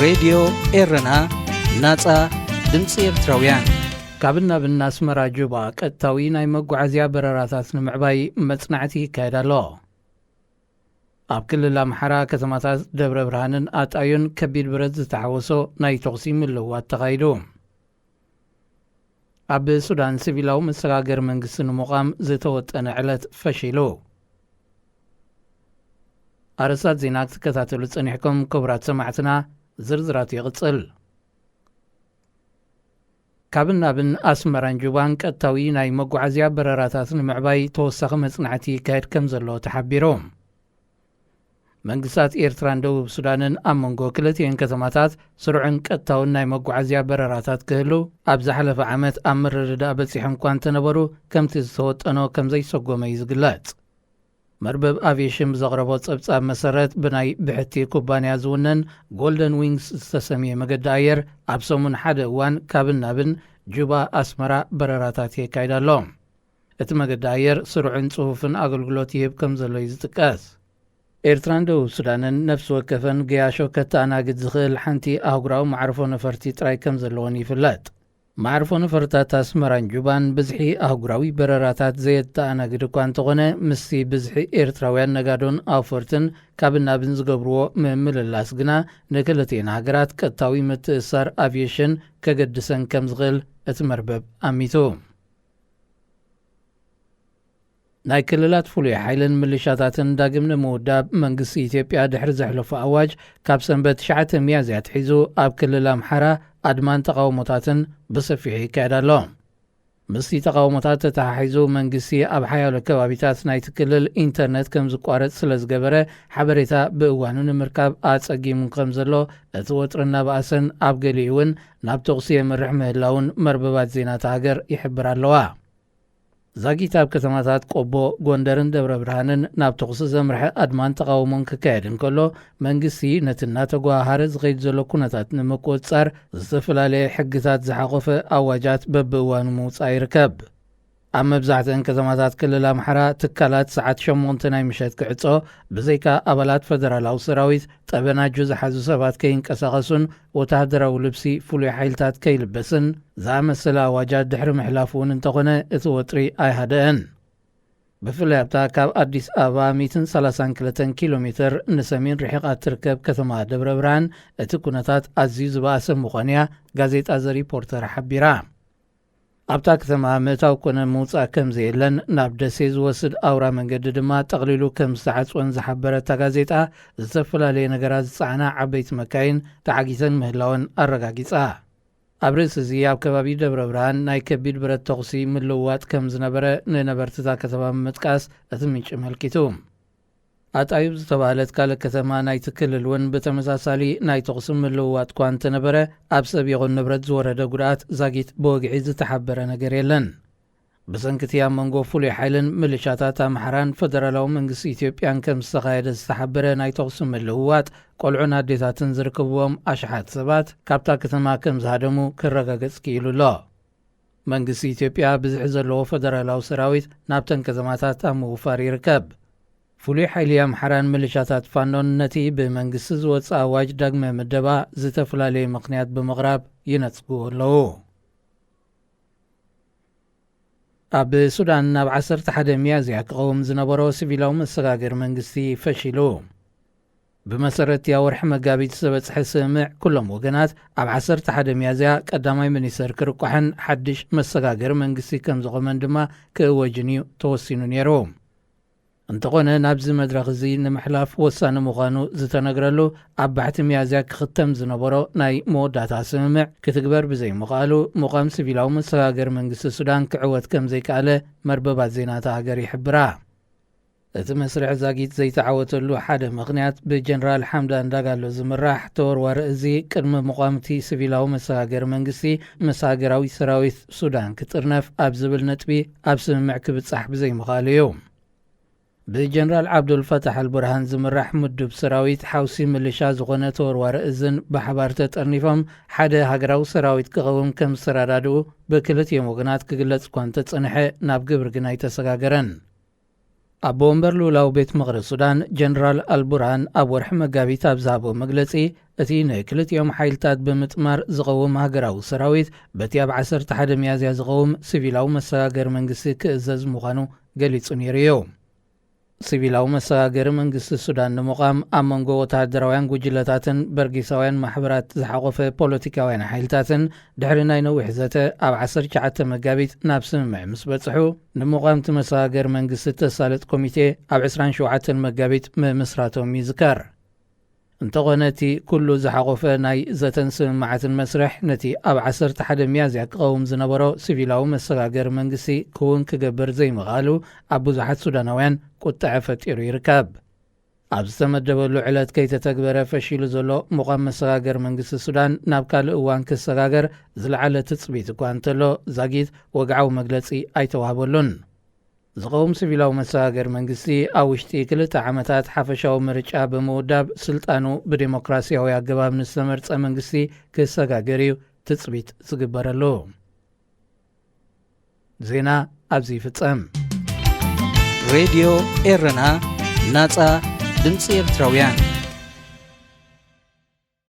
ሬድዮ ኤረና፣ ናጻ ድምጺ ኤርትራውያን። ካብን ናብን ኣስመራ ጁባ ቀጥታዊ ናይ መጓዓዝያ በረራታት ንምዕባይ መጽናዕቲ ይካየድ ኣሎ። ኣብ ክልል ኣምሓራ ከተማታት ደብረ ብርሃንን ኣጣዩን ከቢድ ብረት ዝተሓወሶ ናይ ተኹሲ ምልውዋጥ ተኻይዱ። ኣብ ሱዳን ሲቪላዊ መሰጋገሪ መንግስቲ ንምቋም ዝተወጠነ ዕለት ፈሺሉ። ኣርእስታት ዜና ክትከታተሉ ጸኒሕኩም ክቡራት ሰማዕትና፣ ዝርዝራቱ ይቕጽል። ካብን ናብን ኣስመራን ጁባን ቀጥታዊ ናይ መጓዓዝያ በረራታት ንምዕባይ ተወሳኺ መጽናዕቲ ይካየድ ከም ዘሎ ተሓቢሩ። መንግስታት ኤርትራን ደቡብ ሱዳንን ኣብ መንጎ ክልቲኤን ከተማታት ስሩዕን ቀጥታውን ናይ መጓዓዝያ በረራታት ክህሉ ኣብ ዝሓለፈ ዓመት ኣብ ምርድዳእ በጺሖም እኳ እንተነበሩ፣ ከምቲ ዝተወጠኖ ከም ዘይሰጎመ እዩ ዝግለጽ። መርበብ ኣቪዬሽን ብዘቕረቦ ጸብጻብ መሰረት፣ ብናይ ብሕቲ ኩባንያ ዝውነን ጎልደን ዊንግስ ዝተሰምየ መገዲ ኣየር ኣብ ሰሙን ሓደ እዋን ካብን ናብን ጁባ ኣስመራ በረራታት የካይድ ኣሎ። እቲ መገዲ ኣየር ስሩዕን ጽፉፍን ኣገልግሎት ይህብ ከም ዘሎ እዩ ዝጥቀስ። ኤርትራን ደቡብ ሱዳንን ነፍሲ ወከፈን ገያሾ ከተኣናግድ ዝኽእል ሓንቲ ኣህጉራዊ መዕርፎ ነፈርቲ ጥራይ ከም ዘለወን ይፍለጥ። መዕርፎ ነፈርታት ኣስመራን ጁባን ብዝሒ ኣህጉራዊ በረራታት ዘየተኣናግድ እኳ እንተኾነ፣ ምስቲ ብዝሒ ኤርትራውያን ነጋዶን ኣውፈርትን ካብን ናብን ዝገብርዎ ምምልላስ ግና ንክልቲኤን ሃገራት ቀጥታዊ ምትእስሳር ኣቪዬሽን ከገድሰን ከም ዝኽእል እቲ መርበብ ኣሚቱ። ናይ ክልላት ፍሉይ ሓይልን ምልሻታትን ዳግም ንምውዳብ መንግስቲ ኢትዮጵያ ድሕሪ ዘሕለፎ ኣዋጅ፣ ካብ ሰንበት ትሽዓተ ሚያዝያ ኣትሒዙ ኣብ ክልል ኣምሓራ ኣድማን ተቓውሞታትን ብሰፊሑ ይካየድ ኣሎ። ምስቲ ተቓውሞታት ተተሓሒዙ መንግስቲ ኣብ ሓያሎ ከባቢታት ናይቲ ክልል ኢንተርነት ከም ዝቋረጽ ስለ ዝገበረ፣ ሓበሬታ ብእዋኑ ንምርካብ ኣጸጊሙ ከም ዘሎ እቲ ወጥሪ እናበኣሰን ኣብ ገሊኡ እውን ናብ ተኹሲ የምርሕ ምህላውን መርበባት ዜና እታ ሃገር ይሕብር ኣለዋ። ዛጊት ኣብ ከተማታት ቆቦ፣ ጎንደርን ደብረ ብርሃንን ናብ ተኹሲ ዘምርሐ ኣድማን ተቓውሞን ክካየድ እንከሎ፣ መንግስቲ ነቲ እናተጓሃሃረ ዝኸይድ ዘሎ ኩነታት ንምቁጽጻር ዝተፈላለየ ሕግታት ዝሓቖፈ ኣዋጃት በብእዋኑ ምውጻእ ይርከብ። ኣብ መብዛሕትአን ከተማታት ክልል ኣምሓራ ትካላት ሰዓት ሸሞንተ ናይ ምሸት ክዕጾ፣ ብዘይካ ኣባላት ፈደራላዊ ሰራዊት፣ ጠበናጁ ዝሓዙ ሰባት ከይንቀሳቐሱን ወተሃደራዊ ልብሲ ፍሉይ ሓይልታት ከይልበስን ዝኣመሰለ ኣዋጃት ድሕሪ ምሕላፉ እውን እንተኾነ፣ እቲ ወጥሪ ኣይሃደአን። ብፍላይ ኣብታ ካብ ኣዲስ ኣበባ ሚእትን ሰላሳን ክልተን ኪሎ ሜትር ንሰሜን ርሒቓ እትርከብ ከተማ ደብረ ብርሃን፣ እቲ ኩነታት ኣዝዩ ዝበኣሰ ምዃኑ'ያ ጋዜጣ ዘ ሪፖርተር ሓቢራ። ኣብታ ከተማ ምእታው ኮነ ምውጻእ ከም ዘየለን፣ ናብ ደሴ ዝወስድ ኣውራ መንገዲ ድማ ጠቕሊሉ ከም ዝተዓጽወን ዝሓበረ እታ ጋዜጣ፣ ዝተፈላለየ ነገራት ዝጸዓና ዓበይቲ መካይን ተዓጊተን ምህላወን ኣረጋጊጻ። ኣብ ርእሲ እዚ፣ ኣብ ከባቢ ደብረ ብርሃን ናይ ከቢድ ብረት ተኹሲ ምልውዋጥ ከም ዝነበረ ንነበርቲ እታ ከተማ ብምጥቃስ እቲ ምንጪ ኣመልኪቱ። ኣጣዩብ ዝተባህለት ካልእ ከተማ ናይቲ ክልል እውን ብተመሳሳሊ ናይ ተኹሲ ምልውዋጥ እኳ እንተነበረ፣ ኣብ ሰብ ይኹን ንብረት ዝወረደ ጉድኣት ዛጊት ብወግዒ ዝተሓበረ ነገር የለን። ብሰንኪ እቲ ኣብ መንጎ ፍሉይ ሓይልን ምልሻታት ኣምሓራን ፈደራላዊ መንግስቲ ኢትዮጵያን ከም ዝተኻየደ ዝተሓበረ ናይ ተኹሲ ምልውዋጥ፣ ቆልዑን ኣዴታትን ዝርከብዎም ኣሽሓት ሰባት ካብታ ከተማ ከም ዝሃደሙ ክረጋገጽ ክኢሉ ኣሎ። መንግስቲ ኢትዮጵያ ብዝሒ ዘለዎ ፈደራላዊ ሰራዊት ናብተን ከተማታት ኣብ ምውፋር ይርከብ። ፍሉይ ሓይሊ ኣምሓራን ምልሻታት ፋኖን ነቲ ብመንግስቲ ዝወጽእ ኣዋጅ ዳግመ ምደባ ዝተፈላለየ ምኽንያት ብምቕራብ ይነጽግዎ ኣለዉ። ኣብ ሱዳን ናብ ዓሰርተ ሓደ ሚያዝያ ክቐውም ዝነበሮ ሲቪላዊ መሰጋገሪ መንግስቲ ፈሺሉ። ብመሰረት እቲ ኣብ ወርሒ መጋቢት ዝተበጽሐ ስምምዕ፣ ኩሎም ወገናት ኣብ ዓሰርተ ሓደ ሚያዝያ ቀዳማይ ሚኒስተር ክርቋሕን ሓድሽ መሰጋገሪ መንግስቲ ከም ዝቖመን ድማ ክእወጅን እዩ ተወሲኑ ነይሩ። እንተኾነ፣ ናብዚ መድረኽ እዚ ንምሕላፍ ወሳኒ ምዃኑ ዝተነግረሉ ኣብ ባሕቲ ሚያዝያ ክኽተም ዝነበሮ ናይ መወዳእታ ስምምዕ ክትግበር ብዘይምኽኣሉ፣ ምዃም ሲቪላዊ መሰጋገሪ መንግስቲ ሱዳን ክዕወት ከም ዘይከኣለ መርበባት ዜና እታ ሃገር ይሕብራ። እቲ መስርሕ ዛጊት ዘይተዓወተሉ ሓደ ምኽንያት፣ ብጀነራል ሓምዳን ዳጋሎ ዝምራሕ ተወርዋሪ እዚ፣ ቅድሚ ምቋም እቲ ሲቪላዊ መሰጋገሪ መንግስቲ ምስ ሃገራዊ ሰራዊት ሱዳን ክጥርነፍ ኣብ ዝብል ነጥቢ ኣብ ስምምዕ ክብጻሕ ብዘይምኽኣሉ እዩ። ብጀነራል ዓብዱልፈታሕ ኣልቡርሃን ዝምራሕ ምዱብ ሰራዊት፣ ሓውሲ ምልሻ ዝኾነ ተወርዋሪ እዝን ብሓባር ተጠርኒፎም ሓደ ሃገራዊ ሰራዊት ክቐውም ከም ዝተረዳድኡ ብክልቲኦም ወገናት ክግለጽ እኳ እንተጸንሐ፣ ናብ ግብሪ ግን ኣይተሰጋገረን። ኣቦ ወንበር ልኡላዊ ቤት ምኽሪ ሱዳን ጀነራል ኣልቡርሃን ኣብ ወርሒ መጋቢት ኣብ ዝሃቦ መግለጺ፣ እቲ ንክልቲኦም ሓይልታት ብምጥማር ዝቐውም ሃገራዊ ሰራዊት፣ በቲ ኣብ ዓሰርተ ሓደ ሚያዝያ ዝቐውም ሲቪላዊ መሰጋገሪ መንግስቲ ክእዘዝ ምዃኑ ገሊጹ ነይሩ እዩ። ሲቪላዊ መሰጋገሪ መንግስቲ ሱዳን ንምቋም፣ ኣብ መንጎ ወተሃደራውያን ጉጅለታትን በርጌሳውያን ማሕበራት ዝሓቖፈ ፖለቲካውያን ሓይልታትን፣ ድሕሪ ናይ ነዊሕ ዘተ፣ ኣብ ዓሰርተ ትሽዓተ መጋቢት ናብ ስምምዕ ምስ በጽሑ፣ ንምቋም እቲ መሰጋገሪ መንግስቲ ተሳልጥ ኮሚቴ ኣብ ዕስራን ሸውዓተን መጋቢት ምምስራቶም ይዝከር። እንተኾነ፣ እቲ ኩሉ ዝሓቖፈ ናይ ዘተን ስምምዓትን መስርሕ፣ ነቲ ኣብ ዓሰርተ ሓደ ሚያዝያ ክቐውም ዝነበሮ ሲቪላዊ መሰጋገሪ መንግስቲ ክውን ክገብር ዘይምኽኣሉ፣ ኣብ ብዙሓት ሱዳናውያን ቁጥዐ ፈጢሩ ይርከብ። ኣብ ዝተመደበሉ ዕለት ከይተተግበረ ፈሺሉ ዘሎ ምቋም መሰጋገሪ መንግስቲ ሱዳን፣ ናብ ካልእ እዋን ክሰጋገር ዝለዓለ ትጽቢት እኳ እንተሎ፣ ዛጊት ወግዓዊ መግለጺ ኣይተዋህበሉን። ዝቐውም ሲቪላዊ መሰጋገሪ መንግስቲ፣ ኣብ ውሽጢ ክልተ ዓመታት ሓፈሻዊ ምርጫ ብምውዳብ፣ ስልጣኑ ብዴሞክራሲያዊ ኣገባብ ንዝተመርጸ መንግስቲ ክሰጋገር እዩ ትጽቢት ዝግበረሉ። ዜና ኣብዚ ይፍጸም። ሬድዮ ኤረና፣ ናጻ ድምጺ ኤርትራውያን።